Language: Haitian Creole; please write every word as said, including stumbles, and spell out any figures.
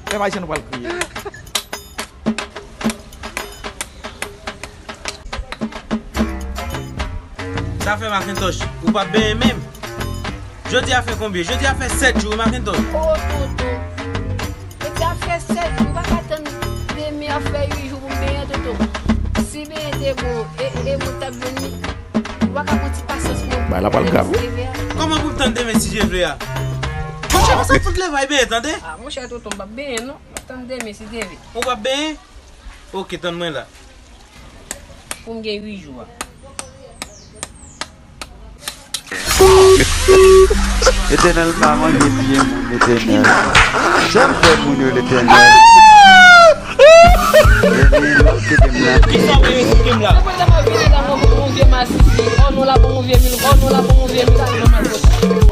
Pèp ayisyen nou pral kriye. Sa fè Makentòch, ou p ap benyen menm? Jodi a fè konbyen? Jodi a fè sèt jou, wi, Makentòch. O, tonton. Jodi a fè sèt jou, m pa ka tann demen a fè uit jou pou m benyen, tonton. Si benyen te bon, e, e mwen t ap jwenn li. Ou pa ka pran ti pasyans pou mwen. Bay la pral grav, wi. Kòman pou m tann demen si Dye vle a? Monchè, konsa fout leve al benyen, tande? A, monchè, tonton, m p ap benyen, non. M ap tann demen si Dye vle. Ou p ap benyen? Oke, tann mwen la. Pou m gen uit jou a. Letènèl pa manje pye moun, Letènèl. Sa m fè moun yo, Letènèl? Letènèl, kite m la. Kisa w vle kite m la? Mwen pa ta mwen vini la, mwen bon vye masisi. Oh non, la bon vye mil. Oh non, la bon vye mil.